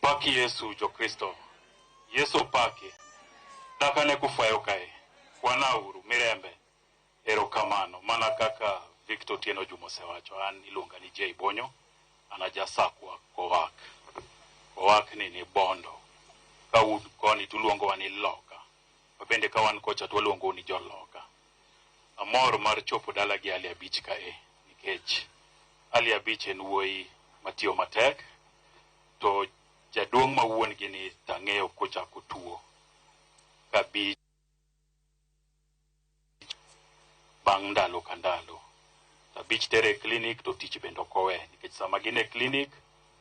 Opaki Yesu jo-Kristo. Yesu opaki. Dakane kufwayo kae. Kwanauru mirembe. Erokamano. Mana kaka Victor Otieno Juma osewacho, an iluonga ni Jay Bonyo, an ajasakwa Kowak. Kowak ni Bondo. Ka un koni tuluongowa ni Loka. Wabende ka wan kocha to waluongou ni joloka. Amor mar chopo dala gi Ali Abich kae nikech Ali Abich en wuoyi matiyo matek to jaduong' ma wuon gi ni tang'eyo kochako tuo kabich bang' ndalo ka ndalo. Abich tere e klinik to tich bende ok owe nikech sama gin e klinik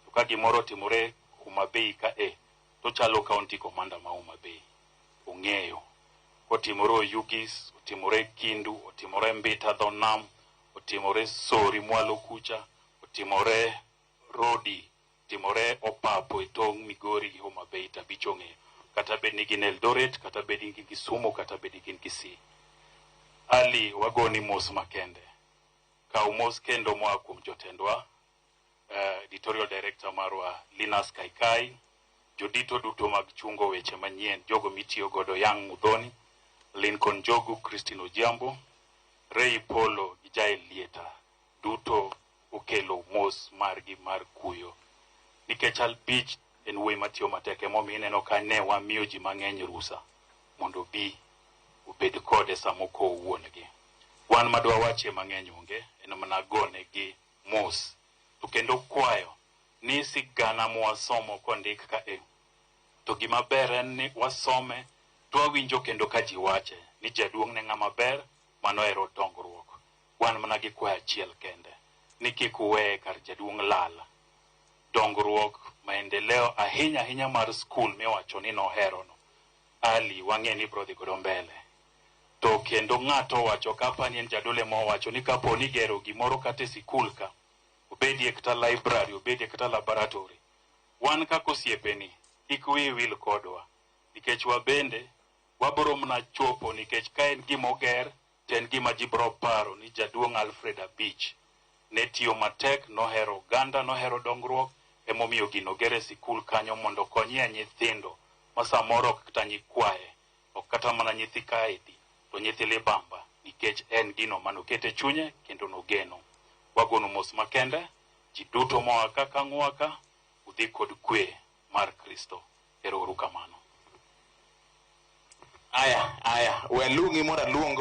to ka gimoro otimore Homa Bay ka e to chalo county commander ma Homa Bay. Ong'eyo. Kotimore Oyugis, otimore Kindu, otimore Mbita dho nam, otimore Sori mwalo kucha, otimore Rodi, otimore Opapo e tong' Migori gi Homa Bay to Abich ong'eyo. Kata bed ni gin Eldoret, kata bed ni gin Kisumu, kata bed ni gin Kisii. Ali, wagoni mos makende. Kaw mos kendo moa kuom jotendwa, editorial director marwa Linus Kaikai, jodito duto mag chungo weche manyien, jogo mitiyo godo Yang Mudhoni, Lincoln Jogu, Christine Ojiambo, Ray Polo gi Jael Lieta, duto okelo mos margi mar kuyo. Nikech Abich en wuoyi matiyo matek emomiyo ineno ka ne wamiyo ji mang'eny rusa mondo obi obed kode sama okowo wuon-gi. Wan madwa wachie mang'eny onge, en mana gone gi mos. To kendo kwayo ni sigana mwasomo kondik ka e to gima ber en ni wasome to wawinjo kendo ka ji wache ni jaduong' ne ng'ama ber manohero dongruok. Wan mana gi kwayo achiel kende ni kik uweye kar jaduong' lal. Dongruok, maendeleo ahinya ahinya mar skul miwacho ni nohero no. Ali wang'e ni bro dhi godo mbele. To kendo ng'ato owacho kapani en jadolo ema owacho ni kapo ni gero gimoro kata e sikul ka, obedie kata library, obedie kata laboratory. Wan kaka osiepeni, kik wiyi wil kodwa. Nikech wabende, wabro mana chopo nikech ka en gima oger, to en gima ji bro paro ni jaduong' Alfred Abich ne tiyo matek, nohero oganda, nohero dongruok, emomiyo gino oger e sikul kanyo mondo okonyie nyithindo ma samoro ok kata nyikwaye, ok kata mana nyithi kaedi, to nyithi libamba, nikech en gino manokete chunye kendo nogeno. Wagonu mos makende, ji duto moa ka kang'wa ka, udhi kod kwe mar Kristo. Ero uru kamano. Aya, aya, we aluongi mondo aluong